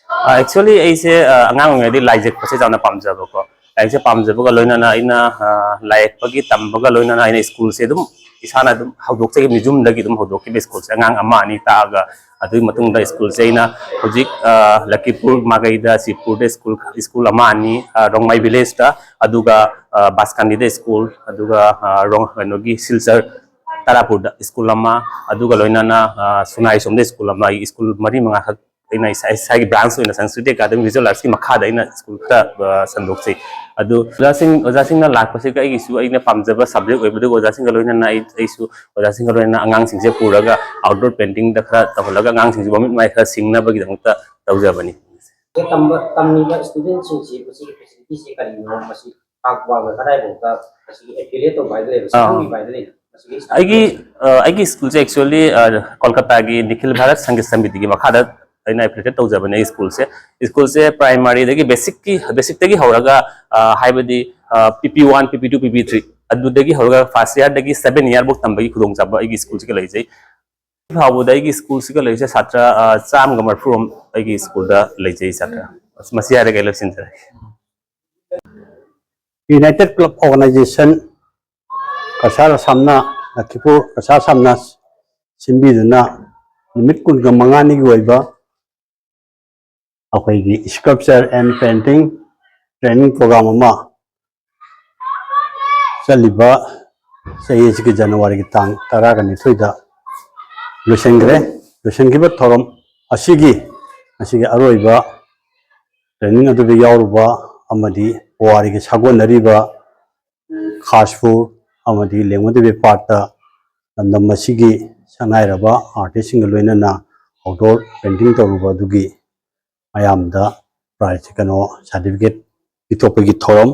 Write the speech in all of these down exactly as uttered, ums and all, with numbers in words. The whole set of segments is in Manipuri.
ꯑꯦꯛꯆꯨꯋꯦꯂꯤ ꯑꯩꯁꯦ ꯑ, ꯑꯉꯥꯡ ꯑꯣꯏꯔꯤꯉꯩꯗꯒꯤ ꯂꯥꯏ ꯌꯦꯛꯄꯁꯦ ꯌꯥꯝꯅ ꯄꯥꯝꯖꯕꯀꯣ꯫ ꯂꯥꯏꯔꯤꯛꯁꯦ ꯄꯥꯝꯖꯕꯒ ꯂꯣꯏꯅꯅ ꯑꯩꯅ ꯑ, ꯂꯥꯏ ꯌꯦꯛꯄꯒꯤ ꯇꯝꯕꯒ ꯂꯣꯏꯅꯅ ꯑꯩꯅ ꯁ꯭ꯀꯨꯜꯁꯦ ꯑꯗꯨꯝ ꯏꯁꯥꯅ ꯑꯗꯨꯝ ꯍꯧꯗꯣꯛꯆꯈꯤꯕꯅꯤ, ꯌꯨꯝꯗꯒꯤ ꯑꯗꯨꯝ ꯍꯧꯗꯣꯛꯈꯤꯕ ꯁ꯭ꯀꯨꯜꯁꯦ ꯑꯉꯥꯡ ꯑꯃ ꯑꯅꯤ ꯇꯥꯛꯑꯒ꯫ ꯑꯗꯨꯒꯤ ꯃꯇꯨꯡꯗ ꯁ꯭ꯀꯨꯜꯁꯦ ꯑꯩꯅ ꯍꯧꯖꯤꯛ ꯑ, ꯂꯛꯈꯤꯄꯨꯔ ꯃꯥꯏꯀꯩꯗ ꯁꯤꯄꯨꯔꯗ ꯁ꯭ꯀꯨꯜ ꯁ꯭ꯀꯨꯜ ꯑꯃ ꯑꯅꯤ, ꯑ, ꯔꯣꯡꯃꯥꯏ ꯚꯤꯂꯦꯖꯇ, ꯑꯗꯨꯒ ꯑ, ꯕꯥꯁꯀꯥꯟꯗꯤꯗ ꯁ꯭ꯀꯨꯜ, ꯑꯗꯨꯒ ꯑ, ꯔꯣꯡ ꯀꯩꯅꯣꯒꯤ ꯁꯤꯜꯆꯔ ꯇꯔꯥꯄꯨꯔꯗ ꯁ꯭ꯀꯨꯜ ꯑꯃ, ꯑꯗꯨꯒ ꯂꯣꯏꯅꯅ ꯑ, ꯁꯉꯥꯏꯁꯣꯝꯗ ꯁ꯭ꯀꯨꯜ ꯑꯃ, ꯑꯩ ꯁ꯭ꯀꯨꯜ ꯃꯔꯤ ꯃꯉꯥꯈꯛ ꯑꯩꯅ ꯏꯁꯥ ꯏꯁꯥꯒꯤ ꯕ꯭ꯔꯥꯟꯁ ꯑꯣꯏꯅ ꯁꯪꯁꯀ꯭ꯔꯤꯠ ꯑꯦꯀꯥꯗꯃꯤ ꯚꯤꯖꯨꯋꯦꯜ ꯑꯥꯔꯠꯁꯀꯤ ꯃꯈꯥꯗ ꯑꯩꯅ ꯁ꯭ꯀꯨꯜꯗ ꯑ, ꯁꯟꯗꯣꯛꯆꯩ꯫ ꯑꯗꯨ ꯑꯣꯖꯥꯁꯤꯡ ꯑꯣꯖꯥꯁꯤꯡꯅ ꯂꯥꯛꯄꯁꯤꯒ ꯑꯩꯒꯤꯁꯨ ꯑꯩꯅ ꯄꯥꯝꯖꯕ ꯁꯕꯖꯦꯛ ꯑꯣꯏꯕꯗꯨꯒ ꯑꯣꯖꯥꯁꯤꯡꯒ ꯂꯣꯏꯅꯅ ꯑꯩ ꯑꯩꯁꯨ ꯑꯣꯖꯥꯁꯤꯡꯒ ꯂꯣꯏꯅꯅ ꯑꯉꯥꯡꯁꯤꯡꯁꯦ ꯄꯨꯔꯒ ꯑꯥꯎꯠꯗꯣꯔ ꯄꯦꯟꯇꯤꯡꯗ ꯈꯔ ꯇꯧꯍꯜꯂꯒ ꯑꯉꯥꯡꯁꯤꯡꯁꯤꯕꯨ ꯃꯃꯤꯠ ꯃꯥꯏ ꯈꯔ ꯁꯤꯡꯅꯕꯒꯤꯗꯃꯛꯇ ꯇꯧꯖꯕꯅꯤ꯫ ꯇꯝꯕ ꯇꯝꯃꯤꯕ ꯏꯁꯇꯨꯗꯦꯟꯁꯤꯡꯁꯤ ꯃꯁꯤꯒꯤ ꯐꯦꯁꯤꯂꯤꯇꯤꯁꯤ ꯀꯔꯤꯅꯣ, ꯃꯁꯤ ꯄꯥꯛ ꯋꯥꯡꯅ ꯀꯗꯥꯏꯐꯥꯎꯗ ꯃꯁꯤꯒꯤ ꯑꯦꯐꯤꯂꯤꯌꯦꯠ ꯇꯧꯕ ꯍꯥꯏꯗ ꯂꯩꯕ, ꯑꯥ꯫ ꯁꯛꯈꯪꯕꯤꯕ ꯍꯥꯏꯗ ꯂꯩꯕ ꯃꯁꯤꯒꯤ ꯑꯩꯒꯤ ꯁ꯭ꯀꯨꯜꯁꯦ ꯑꯦꯛꯆꯨꯋꯦꯂꯤ ꯀꯣꯜꯀꯇꯥꯒꯤ ꯅꯤꯈꯤꯜ ꯚꯥꯔꯠ ꯁꯪꯒꯤꯠ ꯁꯃꯤꯇꯤꯒꯤ ꯃꯈꯥꯗ ꯑꯩꯅ ꯑꯦꯐꯤꯂꯤꯌꯦꯇꯦꯠ ꯇꯧꯖꯕꯅꯦ ꯑꯩ ꯁ꯭ꯀꯨꯜꯁꯦ꯫ ꯁ꯭ꯀꯨꯜꯁꯦ ꯄ꯭ꯔꯥꯏꯃꯥꯔꯤꯗꯒꯤ ꯕꯦꯁꯤꯛꯀꯤ ꯕꯦꯁꯤꯛꯇꯒꯤ ꯍꯧꯔꯒ ꯑ, ꯍꯥꯏꯕꯗꯤ ꯄꯤ ꯄꯤ ꯋꯥꯟ, ꯄꯤ ꯄꯤ ꯇꯨ, ꯄꯤ ꯄꯤ ꯊ꯭ꯔꯤ ꯑꯗꯨꯗꯒꯤ ꯍꯧꯔꯒ ꯐꯥꯔꯁ ꯏꯌꯥꯔꯗꯒꯤ ꯁꯕꯦꯟ ꯏꯌꯥꯔꯐꯥꯎ ꯇꯝꯕꯒꯤ ꯈꯨꯗꯣꯡꯆꯥꯕ ꯑꯩꯒꯤ ꯁ꯭ꯀꯨꯜꯁꯤꯒ ꯂꯩꯖꯩ꯫ ꯍꯧꯖꯤꯛ ꯐꯥꯎꯕꯗ ꯑꯩꯒꯤ ꯁ꯭ꯀꯨꯜꯁꯤꯒ ꯂꯩꯔꯤꯁꯦ ꯁꯥꯇ꯭ꯔ ꯑ, ꯆꯥꯝꯃꯒ ꯃꯔꯤꯐꯨꯔꯣꯝ ꯑꯩꯒꯤ ꯁ꯭ꯀꯨꯜꯗ ꯂꯩꯖꯩ ꯁꯥꯇ꯭ꯔ꯫ ꯑꯁ, ꯃꯁꯤ ꯍꯥꯏꯔꯒ ꯑꯩ ꯂꯣꯏꯁꯤꯟꯖꯔꯒꯦ꯫ United Club Organization Cachar ꯑꯁꯥꯝꯅ, ꯂꯛꯈꯤꯄꯨꯔ Cachar ꯑꯁꯥꯝꯅ ꯁꯤꯟꯕꯤꯗꯨꯅ ꯅꯨꯃꯤꯠ ꯀꯨꯟꯒ ꯃꯉꯥꯅꯤꯒꯤ ꯑꯣꯏꯕ ꯑꯩꯈꯣꯏꯒꯤ sculpture and painting training program ꯑꯃ ꯆꯠꯂꯤꯕ ꯆꯍꯤ ꯑꯁꯤꯒꯤ ꯖꯅꯋꯥꯔꯤꯒꯤ ꯇꯥꯡ ꯇꯔꯥꯒ ꯅꯤꯊꯣꯏꯗ ꯂꯣꯏꯁꯤꯟꯈ꯭ꯔꯦ꯫ ꯂꯣꯏꯁꯤꯟꯈꯤꯕ ꯊꯧꯔꯝ ꯑꯁꯤꯒꯤ ꯉꯁꯤꯒꯤ ꯑꯔꯣꯏꯕ ꯇ꯭ꯔꯦꯅꯤꯡ ꯑꯗꯨꯗ ꯌꯥꯎꯔꯨꯕ ꯑꯃꯗꯤ ꯄꯨꯋꯥꯔꯤꯒꯤ ꯁꯥꯒꯣꯟꯅꯔꯤꯕ ꯈꯥꯁꯄꯨꯔ ꯑꯃꯗꯤ ꯂꯦꯡꯃꯗꯕꯤ ꯄꯥꯠꯇ ꯂꯝꯗꯝ ꯑꯁꯤꯒꯤ ꯁꯛꯅꯥꯏꯔꯕ ꯑꯥꯔꯇꯤꯁꯁꯤꯡꯒ ꯂꯣꯏꯅꯅ ꯑꯥꯎꯠꯗꯣꯔ ꯄꯦꯟꯇꯤꯡ ꯇꯧꯔꯨꯕ ꯑꯗꯨꯒꯤ ꯃꯌꯥꯝꯗ ꯄ꯭ꯔꯥꯏꯖ, ꯀꯩꯅꯣ, ꯁꯥꯔꯇꯤꯐꯤꯀꯦꯠ ꯄꯤꯊꯣꯛꯄꯒꯤ ꯊꯧꯔꯝ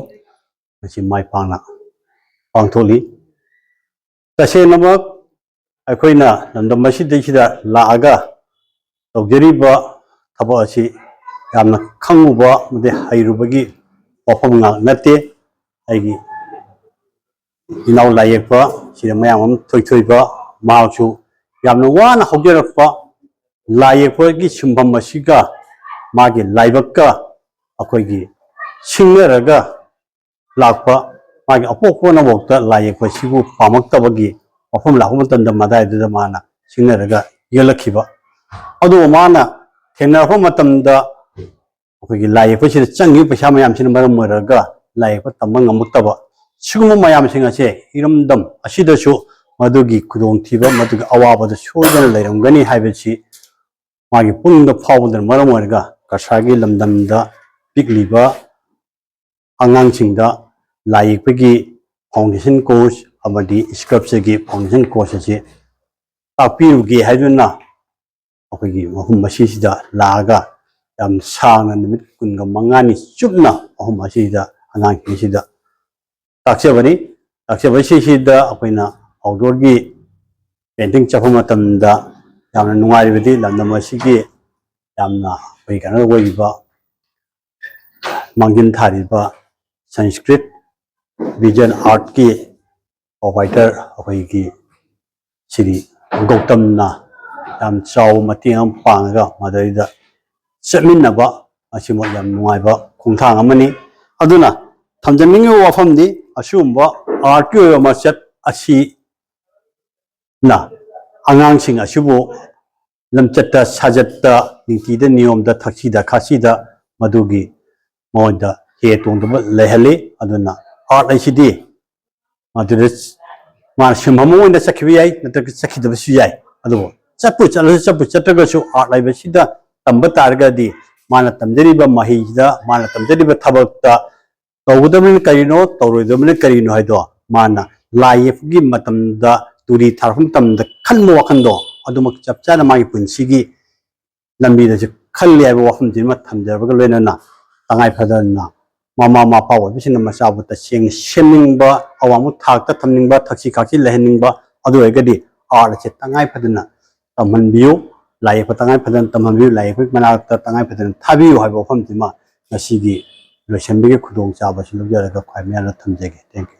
ꯉꯁꯤ ꯃꯥꯏ ꯄꯥꯛꯅ ꯄꯥꯡꯊꯣꯛꯂꯤ꯫ ꯇꯁꯦꯡꯅꯃꯛ ꯑꯩꯈꯣꯏꯅ ꯂꯝꯗꯝ ꯑꯁꯤꯗꯩꯁꯤꯗ ꯂꯥꯛꯑꯒ ꯇꯧꯖꯔꯤꯕ ꯊꯕꯛ ꯑꯁꯤ ꯌꯥꯝꯅ ꯈꯪꯉꯨꯕ ꯑꯃꯗꯤ ꯍꯩꯔꯨꯕꯒꯤ ꯋꯥꯐꯝ ꯉꯥꯛ ꯅꯠꯇꯦ꯫ ꯑꯩꯒꯤ ꯏꯅꯥꯎ ꯂꯥꯏ ꯌꯦꯛꯄ ꯁꯤꯗ ꯃꯌꯥꯝ ꯑꯃ ꯊꯣꯏꯊꯣꯏꯕ, ꯃꯍꯥꯛꯁꯨ ꯌꯥꯝꯅ ꯋꯥꯅ ꯍꯧꯖꯔꯛꯄ ꯂꯥꯏ ꯌꯦꯛꯄꯒꯤ ꯁꯤꯟꯐꯝ ꯑꯁꯤꯒ ꯃꯥꯒꯤ ꯂꯥꯏꯕꯛꯀ ꯑꯩꯈꯣꯏꯒꯤ ꯁꯤꯡꯅꯔꯒ ꯂꯥꯛꯄ, ꯃꯥꯒꯤ ꯑꯄꯣꯛꯄꯅꯐꯥꯎꯗ ꯂꯥꯏ ꯌꯦꯛꯄꯁꯤꯕꯨ ꯄꯥꯝꯃꯛꯇꯕꯒꯤ ꯋꯥꯐꯝ ꯂꯥꯛꯄ ꯃꯇꯝꯗ, ꯃꯗꯥꯏꯗꯨꯗ ꯃꯥꯅ ꯁꯤꯡꯅꯔꯒ ꯌꯦꯛꯂꯛꯈꯤꯕ꯫ ꯑꯗꯨꯕꯨ ꯃꯥꯅ ꯊꯦꯡꯅꯔꯛꯄ ꯃꯇꯝꯗ ꯑꯩꯈꯣꯏꯒꯤ ꯂꯥꯏ ꯌꯦꯛꯄꯁꯤꯗ ꯆꯪꯉꯤꯕ ꯄꯩꯁꯥ ꯃꯌꯥꯝꯁꯤꯅ ꯃꯔꯝ ꯑꯣꯏꯔꯒ ꯂꯥꯏ ꯌꯦꯛꯄ ꯇꯝꯕ ꯉꯝꯃꯛꯇꯕ, ꯁꯤꯒꯨꯝꯕ ꯃꯌꯥꯝꯁꯤꯡ ꯑꯁꯦ ꯏꯔꯝꯗꯝ ꯑꯁꯤꯗꯁꯨ ꯃꯗꯨꯒꯤ ꯈꯨꯗꯣꯡꯊꯤꯕ, ꯃꯗꯨꯒꯤ ꯑꯋꯥꯕꯗ ꯁꯣꯏꯗꯅ ꯂꯩꯔꯝꯒꯅꯤ ꯍꯥꯏꯕꯁꯤ ꯃꯥꯒꯤ ꯄꯨꯛꯅꯤꯡꯗ ꯐꯥꯎꯕꯗꯨꯅ ꯃꯔꯝ ꯑꯣꯏꯔꯒ ꯀꯁꯥꯔꯒꯤ ꯂꯝꯗꯝꯗ ꯄꯤꯛꯂꯤꯕ ꯑꯉꯥꯡꯁꯤꯡꯗ ꯂꯥꯏ ꯌꯦꯛꯄꯒꯤ foundation course ꯑꯃꯗꯤ sculptureꯒꯤ foundation course ꯑꯁꯤ ꯇꯥꯛꯄꯤꯔꯨꯒꯦ ꯍꯥꯏꯗꯨꯅ ꯑꯩꯈꯣꯏꯒꯤ ꯃꯐꯝ ꯑꯁꯤꯁꯤꯗ ꯂꯥꯛꯑꯒ ꯌꯥꯝ ꯁꯥꯡꯅ ꯅꯨꯃꯤꯠ ꯀꯨꯟꯒ ꯃꯉꯥꯅꯤ ꯆꯨꯞꯅ ꯃꯐꯝ ꯑꯁꯤꯗ ꯑꯉꯥꯡꯁꯤꯡꯁꯤꯗ ꯇꯥꯛꯆꯕꯅꯤ꯫ ꯇꯥꯛꯆꯕꯁꯤꯁꯤꯗ ꯑꯩꯈꯣꯏꯅ outdoorꯒꯤ painting ꯆꯠꯄ ꯃꯇꯝꯗ ꯌꯥꯝꯅ ꯅꯨꯡꯉꯥꯏꯔꯤꯕꯗꯤ ꯂꯝꯗꯝ ꯑꯁꯤꯒꯤ ꯌꯥꯝꯅ ꯑꯩꯈꯣꯏ ꯀꯩꯅꯣ ꯑꯣꯏꯔꯤꯕ ꯃꯥꯡꯖꯤꯟ ꯊꯥꯔꯤꯕ Sanskrit visual artꯀꯤ proprietor ꯑꯩꯈꯣꯏꯒꯤ ꯁ꯭ꯔꯤ ꯒꯧꯇꯝꯅ ꯌꯥꯝ ꯆꯥꯎꯕ ꯃꯇꯦꯡ ꯑꯃ ꯄꯥꯡꯉꯒ ꯃꯗꯩꯗ ꯆꯠꯃꯤꯟꯅꯕ ꯑꯁꯤꯃꯛ ꯌꯥꯝ ꯅꯨꯡꯉꯥꯏꯕ ꯈꯣꯡꯊꯥꯡ ꯑꯃꯅꯤ꯫ ꯑꯗꯨꯅ ꯊꯝꯖꯅꯤꯡꯉꯤꯕ ꯋꯥꯐꯝꯗꯤ ꯑꯁꯤꯒꯨꯝꯕ artꯀꯤ ꯑꯣꯏꯕ ꯃꯆꯠ ꯑꯁꯤꯅ ꯑꯉꯥꯡꯁꯤꯡ ꯑꯁꯤꯕꯨ ꯂꯝꯆꯠꯇ ꯁꯥꯖꯠꯇ, ꯅꯤꯇꯤꯗ ꯅꯤꯌꯣꯝꯗ, ꯊꯛꯁꯤꯗ ꯈꯥꯁꯤꯗ ꯃꯗꯨꯒꯤ ꯃꯉꯣꯟꯗ ꯍꯦ ꯇꯣꯡꯗꯕ ꯂꯩꯍꯜꯂꯤ꯫ ꯑꯗꯨꯅ art ꯍꯥꯏꯁꯤꯗꯤ ꯃꯗꯨꯗ ꯃꯥꯅ ꯁꯤꯟꯐꯝ ꯑꯃ ꯑꯣꯏꯅ ꯆꯠꯈꯤꯕ ꯌꯥꯏ, ꯅꯠꯇ꯭ꯔꯒ ꯆꯠꯈꯤꯗꯕꯁꯨ ꯌꯥꯏ꯫ ꯑꯗꯨꯕꯨ ꯆꯠꯄꯨ ꯆꯠꯂꯁꯨ, ꯆꯠꯄꯨ ꯆꯠꯇ꯭ꯔꯒꯁꯨ art ꯍꯥꯏꯕꯁꯤꯗ ꯇꯝꯕ ꯇꯥꯔꯒꯗꯤ ꯃꯥꯅ ꯇꯝꯖꯔꯤꯕ ꯃꯍꯩꯁꯤꯗ, ꯃꯥꯅ ꯇꯝꯖꯔꯤꯕ ꯊꯕꯛꯇ ꯇꯧꯒꯗꯕꯅ ꯀꯔꯤꯅꯣ, ꯇꯧꯔꯣꯏꯗꯕꯅ ꯀꯔꯤꯅꯣ ꯍꯥꯏꯗꯣ ꯃꯥꯅ ꯂꯥꯏ ꯌꯦꯛꯄꯒꯤ ꯃꯇꯝꯗ, ꯇꯨꯔꯤ ꯊꯥꯔꯛꯄ ꯃꯇꯝꯗ ꯈꯟꯕ ꯋꯥꯈꯟꯗꯣ ꯑꯗꯨꯃꯛ ꯆꯞ ꯆꯥꯅ ꯃꯥꯒꯤ ꯄꯨꯟꯁꯤꯒꯤ ꯂꯝꯕꯤꯗꯁꯨ ꯈꯜꯂꯤ ꯍꯥꯏꯕ ꯋꯥꯐꯝꯁꯤꯃ ꯊꯝꯖꯔꯕꯒ ꯂꯣꯏꯅꯅ ꯇꯉꯥꯏ ꯐꯗꯅ ꯃꯃꯥ ꯃꯄꯥ ꯑꯣꯏꯕꯁꯤꯡꯅ ꯃꯆꯥꯕꯨ ꯇꯁꯦꯡꯅ ꯁꯦꯝꯅꯤꯡꯕ, ꯑꯋꯥꯡꯕ ꯊꯥꯛꯇ ꯊꯝꯅꯤꯡꯕ, ꯊꯛꯁꯤ ꯈꯥꯁꯤ ꯂꯩꯍꯟꯅꯤꯡꯕ, ꯑꯗꯨ ꯑꯣꯏꯔꯒꯗꯤ art ꯑꯁꯦ ꯇꯉꯥꯏ ꯐꯗꯅ ꯇꯝꯍꯟꯕꯤꯌꯨ, ꯂꯥꯏ ꯌꯦꯛꯄ ꯇꯉꯥꯏ ꯐꯗꯅ ꯇꯝꯍꯟꯕꯤꯌꯨ, ꯂꯥꯏ ꯌꯦꯛꯄꯒꯤ ꯃꯅꯥꯛꯇ ꯇꯉꯥꯏ ꯐꯗꯅ ꯊꯥꯕꯤꯌꯨ ꯍꯥꯏꯕ ꯋꯥꯐꯝꯁꯤꯃ ꯉꯁꯤꯒꯤ ꯂꯣꯏꯁꯤꯟꯕꯒꯤ ꯈꯨꯗꯣꯡꯆꯥꯕꯁꯤ ꯂꯧꯖꯔꯒ ꯈ꯭ꯋꯥꯏ ꯃꯌꯥꯗ ꯊꯝꯖꯒꯦ꯫ Thank you꯫